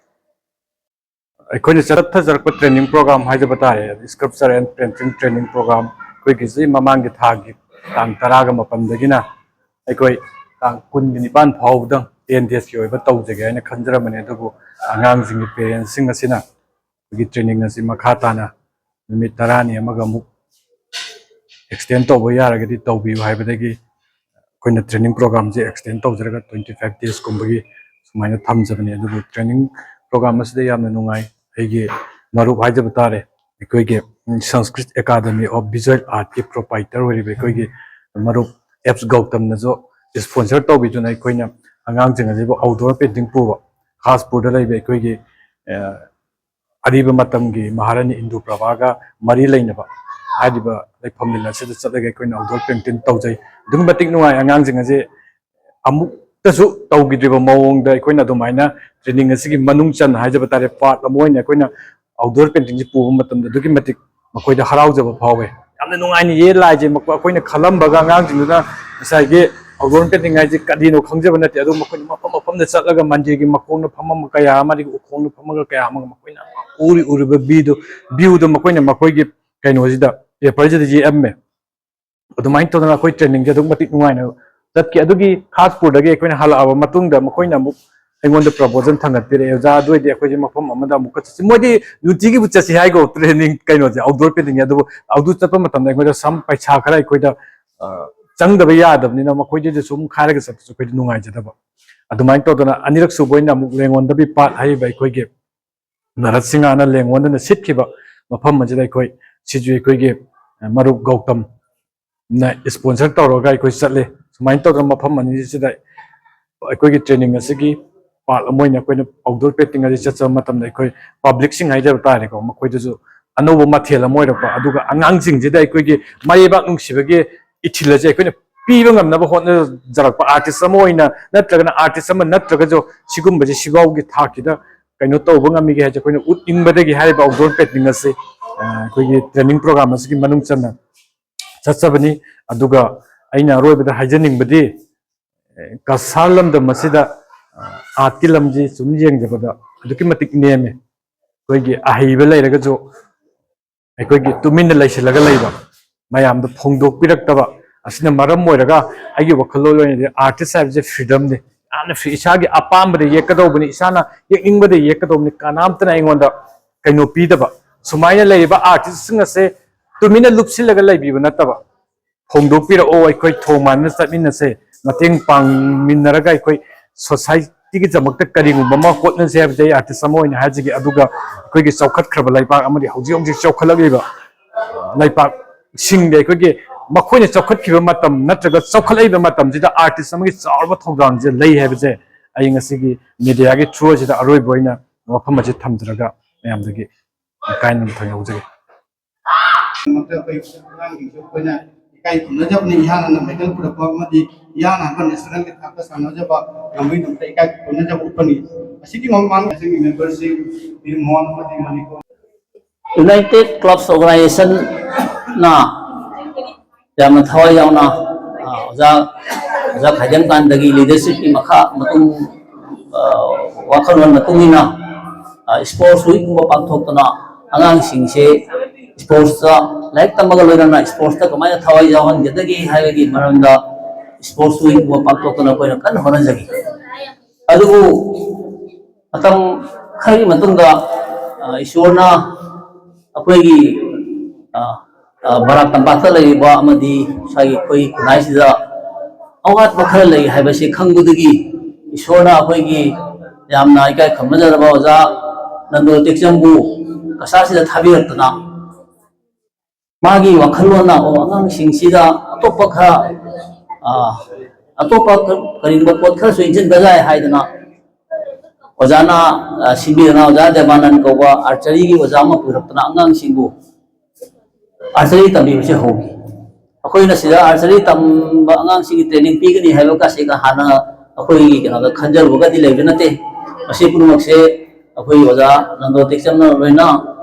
ꯑꯩꯈꯣꯏꯅ ꯆꯠꯊꯖꯔꯛꯄ training program ꯍꯥꯏꯖꯕ ꯇꯥꯔꯦ, sculpture and painting training program ꯑꯩꯈꯣꯏꯒꯤꯁꯤ ꯃꯃꯥꯡꯒꯤ ꯊꯥꯒꯤ ꯇꯥꯡ ꯇꯔꯥꯒ ꯃꯥꯄꯟꯗꯒꯤꯅ ꯑꯩꯈꯣꯏ ꯇꯥꯡ ꯀꯨꯟꯒ ꯅꯤꯄꯥꯟ ꯐꯥꯎꯕꯗꯪ ꯇꯦꯟ ꯗꯦꯖꯀꯤ ꯑꯣꯏꯕ ꯇꯧꯖꯒꯦ ꯍꯥꯏꯅ ꯈꯟꯖꯔꯝꯕꯅꯤ꯫ ꯑꯗꯨꯕꯨ ꯑꯉꯥꯡꯁꯤꯡꯒꯤ ꯄꯦꯔꯦꯟꯁꯁꯤꯡ ꯑꯁꯤꯅ ꯑꯩꯈꯣꯏꯒꯤ ꯇ꯭ꯔꯦꯅꯤꯡ ꯑꯁꯤ ꯃꯈꯥ ꯇꯥꯅ ꯅꯨꯃꯤꯠ ꯇꯔꯥꯅꯤ ꯑꯃꯒ ꯑꯃꯨꯛ ꯑꯦꯛꯁꯇꯦꯟ ꯇꯧꯕ ꯌꯥꯔꯒꯗꯤ ꯇꯧꯕꯤꯌꯨ ꯍꯥꯏꯕꯗꯒꯤ ꯑꯩꯈꯣꯏꯅ ꯇ꯭ꯔꯦꯅꯤꯡ ꯄ꯭ꯔꯣꯒꯥꯝꯁꯦ ꯑꯦꯛꯁꯇꯦꯟ ꯇꯧꯖꯔꯒ twenty five days ꯀꯨꯝꯕꯒꯤ ꯁꯨꯃꯥꯏꯅ ꯊꯝꯖꯕꯅꯤ꯫ ꯑꯗꯨꯕꯨ ꯇ꯭ꯔꯦꯅꯤꯡ ꯄ꯭ꯔꯣꯒꯥꯝ ꯑꯁꯤꯗ ꯌꯥꯝꯅ ꯅꯨꯡꯉꯥꯏ꯫ ꯑꯩꯒꯤ ꯃꯔꯨꯞ ꯍꯥꯏꯖꯕ ꯇꯥꯔꯦ, ꯑꯩꯈꯣꯏꯒꯤ Sanskrit Academy of Visual Artꯀꯤ proprietor ꯑꯣꯏꯔꯤꯕ ꯑꯩꯈꯣꯏꯒꯤ ꯃꯔꯨꯞ ꯑꯦꯞꯁ ꯒꯧꯇꯝꯅꯁꯨ ꯏꯁꯄꯣꯟꯁꯔ ꯇꯧꯕꯤꯗꯨꯅ ꯑꯩꯈꯣꯏꯅ ꯑꯉꯥꯡꯁꯤꯡ ꯑꯁꯤꯕꯨ ꯑꯥꯎꯠꯗꯣꯔ ꯄꯦꯟꯇꯤꯡ ꯄꯨꯕ, ꯈꯥꯁꯄꯨꯔꯗ ꯂꯩꯕ ꯑꯩꯈꯣꯏꯒꯤ ꯑ, ꯑꯔꯤꯕ ꯃꯇꯝꯒꯤ ꯃꯍꯥꯔꯥꯅꯤ ꯏꯟꯗꯨ ꯄ꯭ꯔꯚꯥꯒ ꯃꯔꯤ ꯂꯩꯅꯕ ꯍꯥꯏꯔꯤꯕ ꯂꯩꯐꯝ ꯂꯤꯂꯥ ꯑꯁꯤꯗ ꯆꯠꯂꯒ ꯑꯩꯈꯣꯏꯅ ꯑꯥꯎꯠꯗꯣꯔ ꯄꯦꯟꯇꯤꯡ ꯇꯧꯖꯩ꯫ ꯑꯗꯨꯛꯀꯤ ꯃꯇꯤꯛ ꯅꯨꯡꯉꯥꯏ꯫ ꯑꯉꯥꯡꯁꯤꯡ ꯑꯁꯦ ꯑꯃꯨꯛꯇꯁꯨ ꯇꯧꯈꯤꯗ꯭ꯔꯤꯕ ꯃꯑꯣꯡꯗ ꯑꯩꯈꯣꯏꯅ ꯑꯗꯨꯃꯥꯏꯅ ꯇ꯭ꯔꯦꯅꯤꯡ ꯑꯁꯤꯒꯤ ꯃꯅꯨꯡ ꯆꯟꯅ ꯍꯥꯏꯖꯕ ꯇꯥꯔꯦ, ꯄꯥꯔꯠ ꯑꯃ ꯑꯣꯏꯅ ꯑꯩꯈꯣꯏꯅ ꯑꯥꯎꯠꯗꯣꯔ ꯄꯦꯟꯇꯤꯡꯁꯤ ꯄꯨꯕ ꯃꯇꯝꯗ ꯑꯗꯨꯛꯀꯤ ꯃꯇꯤꯛ ꯃꯈꯣꯏꯗ ꯍꯔꯥꯎꯖꯕ ꯐꯥꯎꯋꯦ꯫ ꯌꯥꯝꯅ ꯅꯨꯡꯉꯥꯏꯅ ꯌꯦꯛꯂ ꯍꯥꯏꯁꯦ ꯃꯈꯣꯏ, ꯑꯩꯈꯣꯏꯅ ꯈꯜꯂꯝꯕꯒ ꯑꯉꯥꯡꯁꯤꯡꯗꯨꯅ ꯉꯁꯥꯏꯒꯤ ꯑꯥꯎꯠꯗꯣꯔ ꯄꯦꯟꯇꯤꯡ ꯍꯥꯏꯁꯦ ꯀꯔꯤꯅꯣ ꯈꯪꯖꯕ ꯅꯠꯇꯦ꯫ ꯑꯗꯨ ꯃꯈꯣꯏꯅ ꯃꯐꯝ ꯃꯐꯝꯗ ꯆꯠꯂꯒ ꯃꯟꯗꯤꯔꯒꯤ ꯃꯈꯣꯡꯗ ꯐꯝꯃꯝꯕ ꯀꯌꯥ ꯑꯃ, ꯑꯗꯒꯤ ꯎꯈꯣꯡꯗ ꯐꯝꯃꯒ ꯀꯌꯥ ꯑꯃꯒ ꯃꯈꯣꯏꯅ ꯎꯔꯤ ꯎꯔꯤꯕ ꯚ꯭ꯌꯨꯗꯣ, ꯚ꯭ꯌꯨꯗꯣ ꯃꯈꯣꯏꯅ ꯃꯈꯣꯏꯒꯤ ꯀꯩꯅꯣꯁꯤꯗ, ꯄꯦꯄꯔꯁꯤꯗ ꯌꯦꯛꯑꯝꯃꯦ꯫ ꯑꯗꯨꯃꯥꯏꯅ ꯇꯧꯗꯅ ꯑꯩꯈꯣꯏ ꯇ꯭ꯔꯦꯅꯤꯡꯁꯦ ꯑꯗꯨꯛ ꯃꯇꯤꯛ ꯅꯨꯡꯉꯥꯏꯅ ꯆꯠꯈꯤ꯫ ꯑꯗꯨꯒꯤ ꯈꯥꯁꯄꯨꯔꯗꯒꯤ ꯑꯩꯈꯣꯏꯅ ꯍꯜꯂꯛꯑꯕ ꯃꯇꯨꯡꯗ ꯃꯈꯣꯏꯅ ꯑꯃꯨꯛ ꯑꯩꯉꯣꯟꯗ ꯄ꯭ꯔꯄꯣꯖꯦꯜ ꯊꯥꯡꯒꯠꯄꯤꯔꯛꯑꯦ, "ꯑꯣꯖꯥ, ꯑꯗꯨ ꯑꯣꯏꯔꯗꯤ ꯑꯩꯈꯣꯏꯁꯦ ꯃꯐꯝ ꯑꯃꯗ ꯑꯃꯨꯛꯀ ꯆꯠꯁꯤ꯫" ꯃꯣꯏꯗꯤ ꯅꯨꯡꯇꯤꯒꯤꯕꯨ ꯆꯠꯁꯤ ꯍꯥꯏꯀꯣ, ꯇ꯭ꯔꯦꯅꯤꯡ ꯀꯩꯅꯣꯁꯦ, ꯑꯥꯎꯠꯗꯣꯔ ꯄꯦꯟꯇꯤꯡꯁꯦ꯫ ꯑꯗꯨꯕꯨ ꯑꯥꯎꯠꯗꯣꯔ ꯆꯠꯄ ꯃꯇꯝꯗ ꯑꯩꯈꯣꯏꯗ ꯁꯝ ꯄꯩꯁꯥ ꯈꯔ ꯑꯩꯈꯣꯏꯗ, ꯑ, ꯆꯪꯗꯕ ꯌꯥꯗꯕꯅꯤꯅ ꯃꯈꯣꯏꯗꯁꯨ ꯁꯨꯝ ꯈꯥꯏꯔꯒ ꯆꯠꯄꯁꯨ ꯑꯩꯈꯣꯏꯗꯤ ꯅꯨꯡꯉꯥꯏꯖꯗꯕ꯫ ꯑꯗꯨꯃꯥꯏꯅ ꯇꯧꯗꯅ ꯑꯅꯤꯔꯛ ꯁꯨꯕ ꯑꯣꯏꯅ ꯑꯃꯨꯛ ꯂꯦꯡꯉꯣꯟꯗꯕꯤ ꯄꯥꯠ ꯍꯥꯏꯔꯤꯕ ꯑꯩꯈꯣꯏꯒꯤ ꯚꯥꯔꯠ ꯁꯤꯡꯍꯅ ꯂꯦꯡꯉꯣꯟꯗꯅ ꯁꯤꯠꯈꯤꯕ ꯃꯐꯝ ꯑꯁꯤꯗ ꯑꯩꯈꯣꯏ, ꯁꯤꯁꯨ ꯑꯩꯈꯣꯏꯒꯤ ꯃꯔꯨꯞ ꯒꯧꯇꯝꯅ ꯏꯁꯄꯣꯟꯁꯔ ꯇꯧꯔꯒ ꯑꯩꯈꯣꯏ ꯆꯠꯂꯦ꯫ ꯁꯨꯃꯥꯏꯅ ꯇꯧꯗꯅ ꯃꯐꯝ ꯑꯅꯤꯁꯤꯗ ꯑꯩꯈꯣꯏꯒꯤ ꯇ꯭ꯔꯦꯅꯤꯡ ꯑꯁꯤꯒꯤ ꯄꯥꯔꯠ ꯑꯃ ꯑꯣꯏꯅ ꯑꯩꯈꯣꯏꯅ ꯑꯥꯎꯠꯗꯣꯔ ꯄꯦꯟꯇꯤꯡ ꯑꯁꯤ ꯆꯠꯆꯕ ꯃꯇꯝꯗ ꯑꯩꯈꯣꯏ ꯄꯕ꯭ꯂꯤꯛꯁꯤꯡ ꯍꯥꯏꯖꯕ ꯇꯥꯔꯦꯀꯣ, ꯃꯈꯣꯏꯗꯁꯨ ꯑꯅꯧꯕ ꯃꯊꯦꯜ ꯑꯃ ꯑꯣꯏꯔꯛꯄ, ꯑꯗꯨꯒ ꯑꯉꯥꯡꯁꯤꯡꯁꯤꯗ ꯑꯩꯈꯣꯏꯒꯤ ꯃꯔꯩꯕꯥꯛ ꯅꯨꯡꯁꯤꯕꯒꯤ ꯏꯊꯤꯜ ꯑꯁꯤ ꯑꯩꯈꯣꯏꯅ ꯄꯤꯕ ꯉꯝꯅꯕ ꯍꯣꯠꯅꯖꯔꯛꯄ ꯑꯥꯔꯇꯤꯁ ꯑꯃ ꯑꯣꯏꯅ, ꯅꯠꯇ꯭ꯔꯒꯅ ꯑꯥꯔꯇꯤꯁ ꯑꯃ ꯅꯠꯇ꯭ꯔꯒꯁꯨ ꯁꯤꯒꯨꯝꯕꯁꯦ ꯁꯤꯐꯥꯎꯒꯤ ꯊꯥꯛꯁꯤꯗ ꯀꯩꯅꯣ ꯇꯧꯕ ꯉꯝꯃꯤꯒꯦ ꯍꯥꯏꯁꯦ ꯑꯩꯈꯣꯏꯅ ꯎꯠꯅꯤꯡꯕꯗꯒꯤ ꯍꯥꯏꯔꯤꯕ ꯑꯥꯎꯠꯗꯣꯔ ꯄꯦꯟꯇꯤꯡ ꯑꯁꯤ, ꯑ, ꯑꯩꯈꯣꯏꯒꯤ ꯇ꯭ꯔꯦꯅꯤꯡ ꯄ꯭ꯔꯣꯒ꯭ꯔꯥꯝ ꯑꯁꯤꯒꯤ ꯃꯅꯨꯡ ꯆꯟꯅ ꯆꯠꯆꯕꯅꯤ꯫ ꯑꯗꯨꯒ ꯑꯩꯅ ꯑꯔꯣꯏꯕꯗ ꯍꯥꯏꯖꯅꯤꯡꯕꯗꯤ, ꯑꯦ, ꯀꯁꯥꯔ ꯂꯝꯗꯝ ꯑꯁꯤꯗ, ꯑ, ꯑꯥꯔꯠꯀꯤ ꯂꯝꯁꯤ ꯁꯨꯝ ꯌꯦꯡꯖꯕꯗ ꯑꯗꯨꯛꯀꯤ ꯃꯇꯤꯛ ꯅꯦꯝꯃꯤ꯫ ꯑꯩꯈꯣꯏꯒꯤ ꯑꯍꯩꯕ ꯂꯩꯔꯒꯁꯨ ꯑꯩꯈꯣꯏꯒꯤ ꯇꯨꯃꯤꯟꯅ ꯂꯩꯁꯤꯜꯂꯒ ꯂꯩꯕ, ꯃꯌꯥꯝꯗ ꯐꯣꯡꯗꯣꯛꯄꯤꯔꯛꯇꯕ, ꯑꯁꯤꯅ ꯃꯔꯝ ꯑꯣꯏꯔꯒ ꯑꯩꯒꯤ ꯋꯥꯈꯜꯂꯣꯟ ꯑꯣꯏꯅꯗꯤ ꯑꯥꯔꯇꯤꯁ ꯍꯥꯏꯕꯁꯦ ꯐ꯭ꯔꯤꯗꯝꯅꯤ꯫ ꯌꯥꯝꯅ ꯐ꯭ꯔꯤ, ꯏꯁꯥꯒꯤ ꯑꯄꯥꯝꯕꯗ ꯌꯦꯛꯀꯗꯧꯕꯅꯤ, ꯏꯁꯥꯅ ꯌꯦꯛꯅꯤꯡꯕꯗ ꯌꯦꯛꯀꯗꯧꯕꯅꯤ, ꯀꯅꯥꯝꯇꯅ ꯑꯩꯉꯣꯟꯗ ꯀꯩꯅꯣ ꯄꯤꯗꯕ꯫ ꯁꯨꯃꯥꯏꯅ ꯂꯩꯔꯤꯕ ꯑꯥꯔꯇꯤꯁꯁꯤꯡ ꯑꯁꯦ ꯇꯨꯃꯤꯟꯅ ꯂꯨꯞꯁꯤꯜꯂꯒ ꯂꯩꯕꯤꯕ ꯅꯠꯇꯕ, ꯍꯣꯡꯗꯣꯛꯄꯤꯔꯛꯑꯣ, ꯑꯩꯈꯣꯏ ꯊꯣꯡ ꯃꯥꯟꯅꯅ ꯆꯠꯃꯤꯟꯅꯁꯦ, ꯃꯇꯦꯡ ꯄꯥꯡꯃꯤꯟꯅꯔꯒ ꯑꯩꯈꯣꯏ ꯁꯣꯁꯥꯏꯇꯤꯒꯤꯗꯃꯛꯇ ꯀꯔꯤꯒꯨꯝꯕ ꯑꯃ ꯍꯣꯠꯅꯁꯦ ꯍꯥꯏꯕꯁꯦ ꯑꯩ ꯑꯥꯔꯇꯤꯁ ꯑꯃ ꯑꯣꯏꯅ ꯍꯥꯏꯖꯒꯦ꯫ ꯑꯗꯨꯒ ꯑꯩꯈꯣꯏꯒꯤ ꯆꯥꯎꯈꯠꯈ꯭ꯔꯕ ꯂꯩꯕꯥꯛ ꯑꯃꯗꯤ ꯍꯧꯖꯤꯛ ꯍꯧꯖꯤꯛ ꯆꯥꯎꯈꯠꯂꯛꯂꯤꯕ ꯂꯩꯄꯥꯛꯁꯤꯡꯗꯤ ꯑꯩꯈꯣꯏꯒꯤ ꯃꯈꯣꯏꯅ ꯆꯥꯎꯈꯠꯈꯤꯕ ꯃꯇꯝ ꯅꯠꯇ꯭ꯔꯒ ꯆꯥꯎꯈꯠꯂꯛꯏꯕ ꯃꯇꯝꯁꯤꯗ ꯑꯥꯔꯇꯤꯁ ꯑꯃꯒꯤ ꯆꯥꯎꯔꯕ ꯊꯧꯗꯥꯡꯁꯦ ꯂꯩ ꯍꯥꯏꯕꯁꯦ ꯑꯩ ꯉꯁꯤꯒꯤ ꯃꯦꯗꯤꯌꯥꯒꯤ ꯊ꯭ꯔꯨ ꯑꯁꯤꯗ ꯑꯔꯣꯏꯕ ꯑꯣꯏꯅ ꯋꯥꯐꯝ ꯑꯁꯤ ꯊꯝꯖꯔꯒ ꯃꯌꯥꯝꯗꯒꯤ ꯏꯀꯥꯏꯅ ꯊꯣꯏꯅ ꯂꯧꯖꯒꯦ꯫ ꯑꯩꯈꯣꯏ ꯑꯉꯥꯡꯁꯤꯡꯁꯨ ꯑꯩꯈꯣꯏꯅ ꯏꯀꯥꯏ ꯈꯨꯝꯅꯖꯕꯅꯤ꯫ ꯏꯍꯥꯟ ꯍꯥꯟꯅ ꯃꯦꯗꯜ ꯄꯨꯔꯛꯄ ꯑꯃꯗꯤ ꯏꯍꯥꯟ ꯍꯥꯟꯕ ꯅꯦꯁꯅꯦꯜꯒꯤ ꯊꯥꯛꯇ ꯁꯥꯟꯅꯖꯕ ꯉꯝꯕꯒꯤꯗꯃꯛꯇ ꯏꯀꯥꯏ ꯈꯨꯝꯅꯖꯕ ꯎꯠꯄꯅꯤ꯫ ꯑꯁꯤꯒꯤ ꯃꯃꯥꯡꯗ ꯑꯁꯤꯒꯤ ꯃꯦꯝꯕꯔꯁꯤꯡ ꯕꯤꯔ ꯃꯣꯍꯟ ꯑꯃꯗꯤ ꯃꯅꯤꯄꯨꯔ United Clubs Organizationꯅ ꯌꯥꯝꯅ ꯊꯋꯥꯏ ꯌꯥꯎꯅ, ꯑ, ꯑꯣꯖꯥ, ꯑꯣꯖꯥ ꯈꯥꯏꯗꯦꯝꯀꯥꯟꯇꯒꯤ ꯂꯤꯗꯔꯁꯤꯞꯀꯤ ꯃꯈꯥ ꯃꯇꯨꯡ, ꯑ, ꯋꯥꯈꯜꯂꯣꯟ ꯃꯇꯨꯡ ꯏꯟꯅ, ꯑ, ꯁ꯭ꯄꯣꯔꯠꯁ ꯋꯤꯛꯀꯨꯝꯕ ꯄꯥꯡꯊꯣꯛꯇꯅ ꯑꯉꯥꯡꯁꯤꯡꯁꯦ ꯁ꯭ꯄꯣꯔꯠꯁꯇ, ꯂꯥꯏꯔꯤꯛ ꯇꯝꯕꯒ ꯂꯣꯏꯅꯅ ꯁ꯭ꯄꯣꯔꯠꯁꯇ ꯀꯃꯥꯏꯅ ꯊꯋꯥꯏ ꯌꯥꯎꯍꯟꯒꯗꯒꯦ ꯍꯥꯏꯕꯒꯤ ꯃꯔꯝꯗ ꯁ꯭ꯄꯣꯔꯠꯁ ꯋꯤꯛꯀꯨꯝꯕ ꯄꯥꯡꯊꯣꯛꯇꯅ ꯑꯩꯈꯣꯏꯅ ꯀꯟꯅ ꯍꯣꯠꯅꯖꯔꯤ꯫ ꯑꯗꯨꯕꯨ ꯃꯇꯝ ꯈꯔꯒꯤ ꯃꯇꯨꯡꯗ, ꯑ, ꯏꯁꯣꯔꯅ ꯑꯩꯈꯣꯏꯒꯤ, ꯑ, ꯑ, ꯕꯔꯥꯛ ꯇꯝꯄꯥꯛꯇ ꯂꯩꯔꯤꯕ ꯑꯃꯗꯤ ꯉꯁꯥꯏꯒꯤ ꯑꯩꯈꯣꯏ ꯈꯨꯟꯅꯥꯏꯁꯤꯗ ꯑꯋꯥꯠꯄ ꯈꯔ ꯂꯩ ꯍꯥꯏꯕꯁꯤ ꯈꯪꯕꯗꯒꯤ ꯏꯁꯣꯔꯅ ꯑꯩꯈꯣꯏꯒꯤ ꯌꯥꯝꯅ ꯏꯀꯥꯏ ꯈꯨꯝꯅꯖꯔꯕ ꯑꯣꯖꯥ ꯅꯟꯗꯣ ꯇꯦꯛꯆꯝꯕꯨ ꯀꯁꯥꯔꯁꯤꯗ ꯊꯥꯕꯤꯔꯛꯇꯅ ꯃꯥꯒꯤ ꯋꯥꯈꯜꯂꯣꯟꯅ, "ꯑꯣ, ꯑꯉꯥꯡꯁꯤꯡꯁꯤꯗ ꯑꯇꯣꯞꯄ ꯈꯔ, ꯑ, ꯑꯇꯣꯞꯄ ꯀ-, ꯀꯔꯤꯒꯨꯝꯕ ꯄꯣꯠ ꯈꯔꯁꯨ ꯏꯟꯁꯤꯟꯕ ꯌꯥꯏ" ꯍꯥꯏꯗꯅ ꯑꯣꯖꯥꯅ, ꯑ, ꯁꯤꯟꯕꯤꯗꯅ ꯑꯣꯖꯥ ꯗꯦꯕꯥꯅꯟ ꯀꯧꯕ ꯑꯥꯔꯆꯔꯤꯒꯤ ꯑꯣꯖꯥ ꯑꯃ ꯄꯨꯔꯛꯇꯅ ꯑꯉꯥꯡꯁꯤꯡꯕꯨ ꯑꯥꯔꯆꯔꯤ ꯇꯝꯕꯤꯕꯁꯦ ꯍꯧꯈꯤ꯫ ꯑꯩꯈꯣꯏꯅ ꯁꯤꯗ ꯑꯥꯔꯆꯔꯤ ꯇꯝꯕ ꯑꯉꯥꯡꯁꯤꯡꯒꯤ ꯇ꯭ꯔꯦꯅꯤꯡ ꯄꯤꯒꯅꯤ ꯍꯥꯏꯕ ꯀꯥꯁꯦꯒ ꯍꯥꯟꯅ ꯑꯩꯈꯣꯏꯒꯤ ꯀꯩꯅꯣꯗ ꯈꯟꯖꯔꯨꯕꯒꯗꯤ ꯂꯩꯕ ꯅꯠꯇꯦ꯫ ꯃꯁꯤ ꯄꯨꯝꯅꯃꯛꯁꯦ ꯑꯩꯈꯣꯏ ꯑꯣꯖꯥ ꯅꯟꯗꯣ ꯇꯦꯛꯆꯝꯅ ꯂꯣꯏꯅ